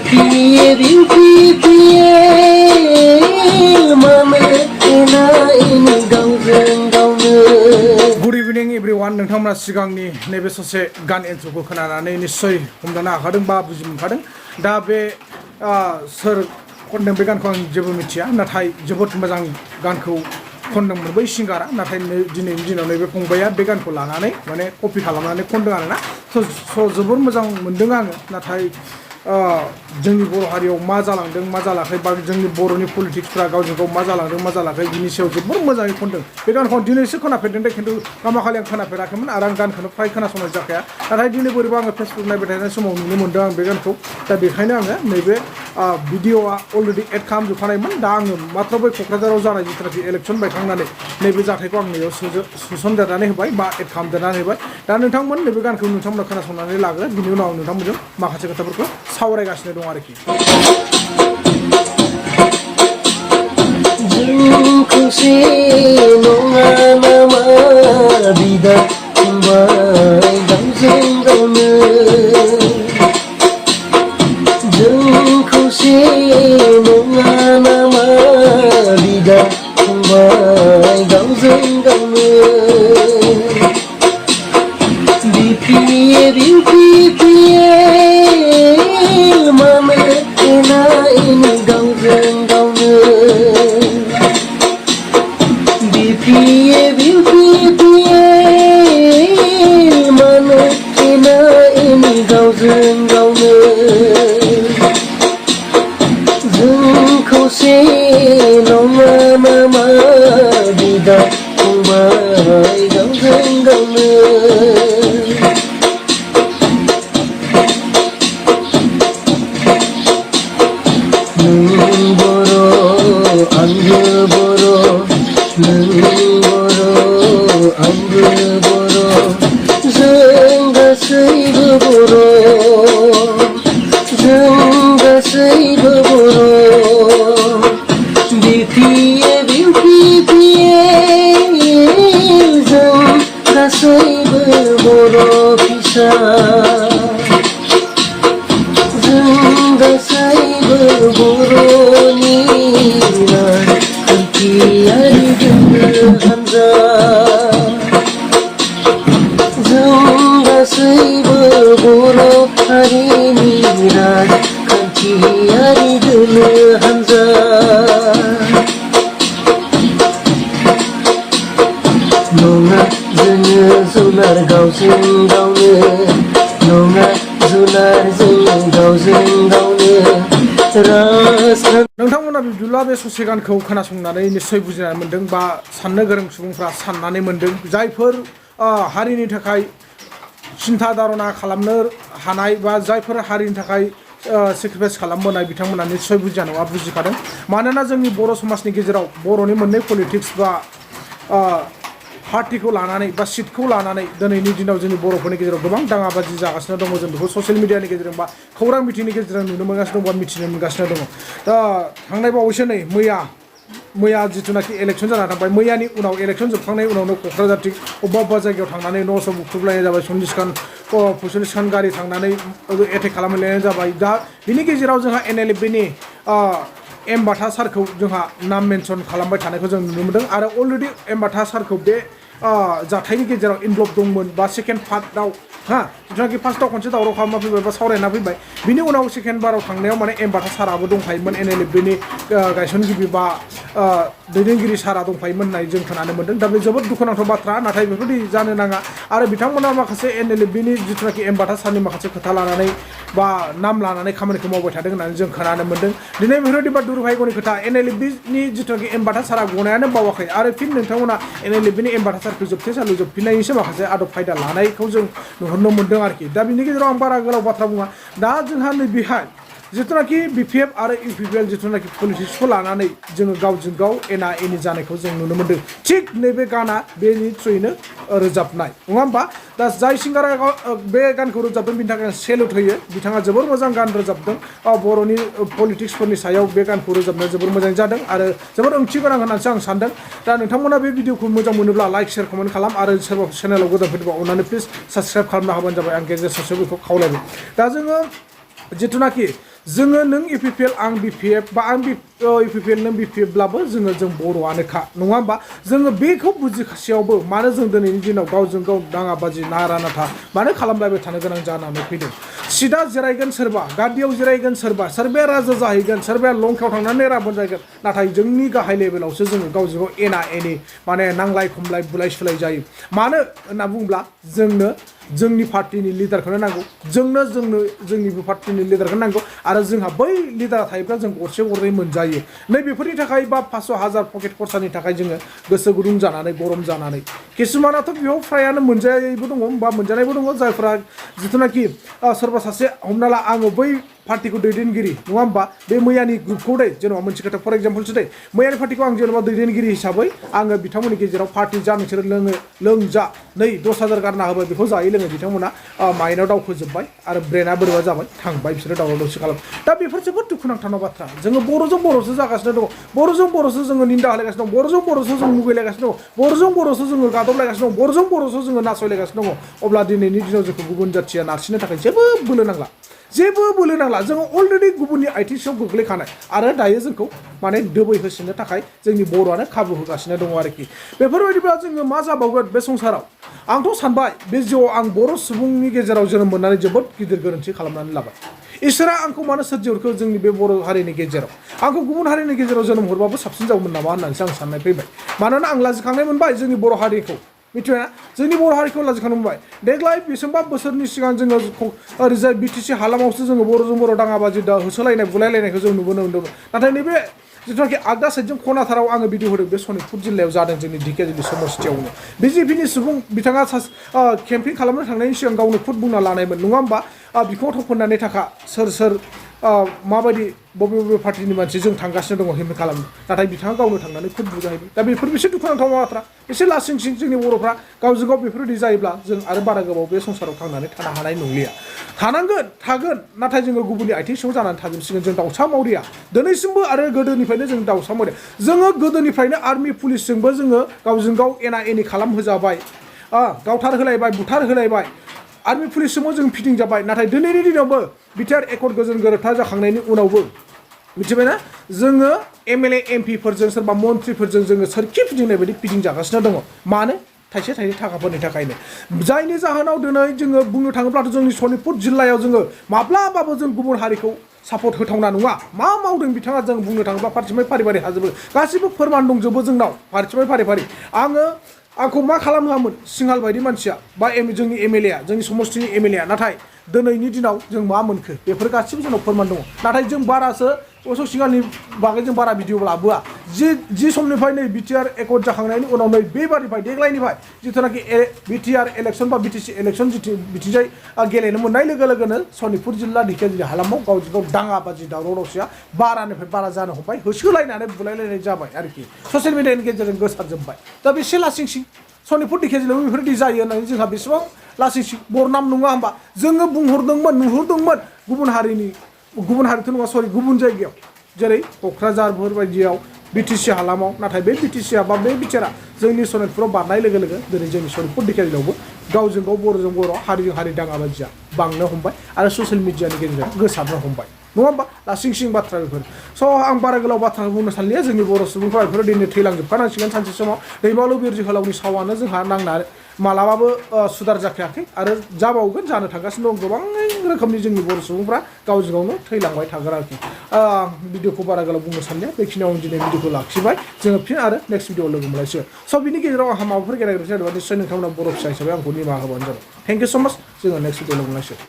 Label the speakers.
Speaker 1: BPF UPPL मामेना ini गावजों गावनो
Speaker 2: good इभिनिं एभरिवान नोंथांमोना सिगांनि नैबे ससे गान एन्ट्र'खौ खोनानानै निस्सय हमदांनो हाखादों बा बुजि मोनखादों दा बे सोर खनदों बे गानखौ आं जेबो मिथिया नाथाय जोबोद मोजां गानखौ खनदोंमोन बै सिंगारा नाथाय दिनैनि दिनाव नैबे फंबाया बे गानखौ लानानै माने कपि खालामनानै खनदों आरोना स' जोबोद मोजां मोनदों आङो नाथाय जोंनि बर' हारियाव मा जालांदों मा जालाखै बा जोंनि बर'नि पलिटिक्सफ्रा गावजों गाव मा जालांदों मा जालाखै बिनि सायाव जोबोद मोजाङै खनदों बे गानखौ आं दिनैसो खोनाफेरदों दे खिन्थु गामाखालि आं खोनाफेराखैमोन आरो आं गानखौनो फ्राय खोनासंनाय जाखाया नाथाय दिनै बोरैबा आङो फेसबुक नायबाय थानाय समाव नुनो मोन्दों आं बे गानखौ दा बेखायनो आङो नैबे भिडिअआ अलरेडि एड खालामजोबखानायमोन दा आङो मात्र बै क'क्राझाराव जानाय जिथुनाखि इलेक्सन बायखांनानै नैबे जाथायखौ आं नैयाव सोसनदेरनानै होबाय बा एड खालामदेरनानै होबाय दा नोंथांमोन नैबे गानखौ नोंथांमोना खोनासंनानै लाग्रो बिनि उनाव नोंथांमोनजों माखासे खोथाफोरखौ सावरायगासिनो दं आरोखि
Speaker 1: खौसे नङा नामा बिदा फंबाय गावजों गावनो जों खौसे नङा नामा बिदा फंबाय गावजों गावनो BPF UPPL मामेना ini गावजों गावनो BPF UPPL मामेना ini गावजों गावनो जों खौसे नङा नामा बिदा फंबाय गावजों गावनो आंबो बर' नों बर' आंबो बर' जों गासैबो बर' जों गासैबो बर' BPF UPPL जों गासैबो बर' फिसा जों गासैबो बर'नि खान्थियारि हानजा जों गासैबो बर' हारिनि राजखान्थियारि हानजा नङा जोङो जुनार गावजों गावनो नङा जुनार जोङो गावजों गावनो
Speaker 2: नोंथांमोना बिब्दिब्ला बे ससे गानखौ खोनासंनानै निस्सय बुजिनानै मोन्दों बा साननो गोरों सुबुंफ्रा साननानै मोन्दों जायफोर हारिनि थाखाय सिन्था धारना खालामनो हानाय बा जायफोर हारिनि थाखाय सेक्रिफाइस खालामबोनाय बिथांमोना निस्सय बुजिनाय बुजिखादों मानोना जोंनि बर' समाजनि गेजेराव बर'नि मोननै पलिटिक्स बा पार्टिखौ लानानै बा सिटखौ लानानै दिनैनि दिनाव जोंनि बर'फोरनि गेजेराव गोबां दाङाबाजि जागासिनो दङ जों बेखौ ससियेल मिडियानि गेजेरजों बा खौरां बिथिंनि गेजेरजों नुनो मोनगासिनो दं बा मिथिनो मोनगासिनो दङ दा थांनाय बावैसो नै मैया जिथुनाखि इलेक्सन जाना थांबाय मैयानि उनाव इलेक्सन जोबखांनायनि उनावनो क'क्राझारथिं अबेबा जायगायाव थांनानै न' स' बुख्रुबलायनाय जाबाय 40 खान गारि थांनानै एटेक खालामलायनाय जाबाय दा बिनि गेजेराव जोंहा NLFनि एम बाथा सारखौ जोंहा नाम मेनसन खालामबाय थानायखौ जों नुनो मोन्दों आरो अलरेडि एम बाथा सारखौ बे जाथायनि गेजेराव इनभल्भ दंमोन बा सेकेन्ड पार्टआव जिथुनाखि फार्स्टआव खनसे दावराव खालामना फैबाय बा सावरायना फैबाय बिनि उनाव सेकेन्ड बाराव थांनायाव माने एम बाथा साराबो दंफायोमोन NLFनि गायसनगिरि बा दैदेनगिरि सारा दंफायोमोन होननाय जों खोनानो मोन्दों दा बे जोबोद दुखुनांथाव बाथ्रा नाथाय बेफोरबायदि जानो नाङा आरो बिथांमोना माखासे NLFनि जिथुनाखि एम बाथा सारनि माखासे खोथा लानानै बा नाम लानानै खामानिखौ मावबाय थादों होननानै जों खोनानो मोन्दों दिनै बेफोरबायदि बा दुर्भाग्यनि खोथा NLFनि जिथुनाखि एम बाथा सारा गनायानो बावाखै आरो फिन नोंथांमोना NLFनि एम बाथा सारखौ जोबथेसालि जोबफिननायनिसो माखासे आदब खायदा लानायखौ जों नुहुरनो मोन्दों आरोखि दा बिनि गेजेराव आं बारा गोलाव बाथ्रा बुङा दा जोंहा नैबेहाय जिथुनाखि BPF आरो UPPL जिथुनाखि पलिटिक्सखौ लानानै जोङो गावजों गाव एना एनि जानायखौ जों नुनो मोन्दों थिग नैबे गाना बेनि थ्रुयैनो रोजाबनाय नङा होमबा दा जाय सिंगारा बे गानखौ रोजाबदों बिनि थाखाय सेलुट होयो बिथाङा जोबोर मोजां गान रोजाबदों बर'नि पलिटिक्सफोरनि सायाव बे गानखौ रोजाबनाया जोबोर मोजां जादों आरो जोबोर ओंथि गोनां होननानैसो आं सानदों दा नोंथांमोना बे भिडिअखौ मोजां मोनोब्ला लाइक शेयार कमेन्ट खालाम आरो सोरबा चेनेलाव गोदान फैदोंबा अननानै प्लिज साबस्क्राइब खालामना होबानो जाबाय आं गेजेर ससेयाव बेखौ खावलायबाय दा जोङो जिथुनाखि जोङो नों UPPL आं BPF बा आं UPPL नों BPF ब्लाबो जों बर'आनोखा नङा होमबा जोङो बेखौ बुजिखासेयावबो मानो जों दिनैनि दिनाव गावजों गाव दाङाबाजि नारा नाथा मानो खालामलायबाय थानो गोनां जानानै फैदों सिदा जिरायगोन सोरबा गादियाव जिरायगोन सोरबाया राजा जाहैगोन सोरबाया लंकायाव थांनानै राबन जाहैगोन नाथाय जोंनि गाहाय लेभेलावसो जोङो गावजों गाव एना एनि माने नांलाय खमलाय बुलाय सुलाय जायो मानो होनना बुङोब्ला जोंनो जोंनि पार्टिनि लिडारखौनो नांगौ जोंनिबो पार्टिनि लिडारखौ नांगौ आरो जोंहा बै लिडारा थायोब्ला जों गरसे गरनै मोनजायो नै बेफोरनि थाखाय बा 500,000 पकेट खरसानि थाखाय जोङो गोसो गुदुं जानानै गरम जानानै किसुमानाथ' बेयाव फ्रायानो मोनजायैबो दङ बा मोनजानायबो दङ जायफ्रा जिथुनाखि सोरबा सासे हमना ला आङो बै पार्टिखौ दैदेनगिरि नङा होमबा बे मैयानि ग्रुपखौ दै जेनेबा मोनसे खोथा फर एग्जाम्पलसो दै मैयानि पार्टिखौ आं जेनेबा दैदेनगिरि हिसाबै आङो बिथांमोननि गेजेराव पार्टि जा नोंसोर लोंजा नै 10,000 गारना होबाय बेखौ जायै लोङै बिथांमोना माइनाव दावखोजोब्बाय आरो ब्रेना बोरैबा जाबाय थांबाय बिसोरो दावराव दावसि खालाम दा बेफोर जोबोद दुखुनांथाव बाथ्रा जोङो बर'जों बर'सो जागासिनो दङ बर'जों बर'सो जोङो निन्दा होलायगासिनो दं बर'जों बर'सो जों मुगैलायगासिनो दङ बर'जों बर'सो जोङो गादबलायगासिनो दं बर'जों बर'सो जोङो नासयलायगासिनो दङ अब्ला दिनैनि दिनाव जोंखौ गुबुन जाथिया नारसिननो थाखाय जेबो बोलो नांला जोङो अलरेडि गुबुननि आथिं सिङाव गोग्लैखानाय आरो दायो जोंखौ माने दोबै होसिननो थाखाय जोंनि बर'आनो खाबु होगासिनो दङ आरोखि बेफोरबायदिब्ला जोङो मा जाबावगोन बे संसाराव आंथ' सानबाय बे जिउआव आं बर' सुबुंनि गेजेराव जोनोम मोननानै जोबोद गिदिर गोरोन्थि खालामनानै लाबाय इसोरा आंखौ मानो सोरजिहरखो जोंनि बे बर' हारिनि गेजेराव आंखौ गुबुन हारिनि गेजेराव जोनोम हरबाबो साबसिन जागौमोन नामा होननानैसो आं साननाय फैबाय मानोना आं लाजिखांनाय मोनबाय जोंनि बर' हारिखौ मिथिबायना जोंनि बर' हारिखौ लाजिखांनाय मोनबाय देग्लाय बेसेबांबा बोसोरनि सिगां जोङो ओरैजाय BTC हालामावसो जोङो बर'जों बर' दाङाबाजि होसोलायनाय बुलायलायनायखौ जों नुबोनो मोन्दोंमोन नाथाय नैबे जिथुनाखि आगदा साइडजों खनाथाराव आङो भिडिअ होदों बे सनितपुर जिल्लायाव जादों जोंनि ढेकियाजुलि समस्थियावनो BJPनि सुबुं बिथाङा केम्पिं खालामनो थांनायनि सिगां गावनो खुद बुंना लानायमोन नङा होमबा बिखौ थाव फोननानै थाखा सोर माबायदि बबे पार्टिनि मानसि जों थांगासिनो दङ हेल्प खालामनो नाथाय बिथाङा गावनो थांनानै खुद बुजाहैबाय दा बेफोर बेसे दुखुनांथाव बाथ्रा एसे लासिंसिं जोंनि बर'फ्रा गावजों गाव बेफोरबायदि जायोब्ला जों आरो बारा गोबाव बे संसाराव थांनानै थानो हानाय नंलिया थागोन नाथाय जोङो गुबुननि आथिं सिङाव जानानै थाजोबसिगोन जों दाउसा मावरिया दिनैसिमबो आरो गोदोनिफ्रायनो जों दाउसा मावरिया जोङो गोदोनिफ्रायनो आर्मि पुलिसजोंबो जोङो गावजों गाव एना एनि खालामहोजाबाय गावथार होलायबाय बुथार होलायबाय आर्मि पुलिसजोंबो जों फिटिं जाबाय नाथाय दिनैनि दिनावबो बिटिआर एकर्ड गोजोन गोरोबथा जाखांनायनि उनावबो मिथिबायना जोङो MLA MPफोरजों सोरबा मन्थ्रिफोरजों जोङो सोरखि फिदिंनाय बायदि फिदिं जागासिनो दङ मानो थाइसे थाखाफोरनि थाखायनो जायनि जाहोनाव दिनै जोङो बुंनो थाङोब्लाथ' जोंनि सनितपुर जिल्लायाव जोङो माब्लाबाबो जों गुबुन हारिखौ सापर्ट होथावना नङा मा मावदों बिथाङा जों बुंनो थाङोब्ला फारसेनिफ्राय फारि हाजोबो गासिबो फोरमान दंजोबो जोंनाव फारसेनिफ्राय फारि आंखौ मा खालामहोआमोन सिंहाल बायदि मानसिया बा जोंनि MLA आ जोंनि समस्तिनि MLA आ नाथाय दिनैनि दिनाव जों मा मोनखो बेफोर गासिबो जोंनाव फोरमान दङ नाथाय जों बारासो अशक सिंहालनि बागै जों बारा भिडिअ लाबोआ जि समनिफ्राय नै बिटिआर एकर्ड जाखांनायनि उनाव नै बेबारनिफ्राय देग्लायनिफ्राय जिथुनाखि बिटिआर इलेक्सन बा BTC इलेक्सन बिथिंजाय गेलेनो मोननाय लोगो लोगोनो सनितपुर जिल्ला ढेकियाजुलि हालामाव गावजों गाव दाङाबाजि दावराव दावसिया बारानिफ्राय बारा जानो हमबाय होसोलायनानै बुलायलायनाय जाबाय आरोखि ससियेल मिडियानि गेजेरजों गोसारजोब्बाय दा बेसे लासिंसिं सनितपुर ढेकियाजुलियाव बेफोरबायदि जायो होननानै जोंहा बेसेबां लासिंसिं बरनाम नङा होमबा जोङो नुहुरदोंमोन गुबुन हारिथ' नङा सरि गुबुन जायगायाव जेरै क'क्राझारफोर बायदियाव BTC हालामाव नाथाय बे BTCआ बा बे बिटिआरआ जोंनि सनितपुराव बारनाय लोगो लोगो दिनै जोंनि सनितपुर ढेकियाजुलियावबो गावजों गाव बर'जों बर' हारिजों हारि दाङाबाजिया बांनो हमबाय आरो ससियेल मिडियानि गेजेरजों गोसारनो हमबाय नङा होमबा लासिंसिं बाथ्रा बेफोर आं बारा गोलाव बाथ्रा बुंनो सानलिया जोंनि बर' सुबुंफ्रा बेफोर दिनै थैलांजोबखानांसिगोन सानसे समाव दैमालु बिर जोहोलावनि सावानो जोंहा नांना मालाबाबो सुदार जाखायाखै आरो जाबावगोन जानो थांगासिनो दं गोबां रोखोमनि जोंनि बर' सुबुंफ्रा गावजों गावनो थैलांबाय थागोन आरोखि भिडिअखौ बारा गोलाव बुंनो सानलिया बेखिनियाव आं दिनै भिडिअखौ लाखिबाय जोङो फिन आरो नेक्स्ट भिडिअआव लोगो मोनलायसिगोन बिनि गेजेराव आंहा माबाफोर गेलेग्रोसै आरो निस्सय नोंथांमोना बर' फिसा हिसाबै आंखौ निमाहा होबानो जाबाय थेंक इउ सो माच जोङो नेक्स्ट भिडिअआव लोगो मोनलायसिगोन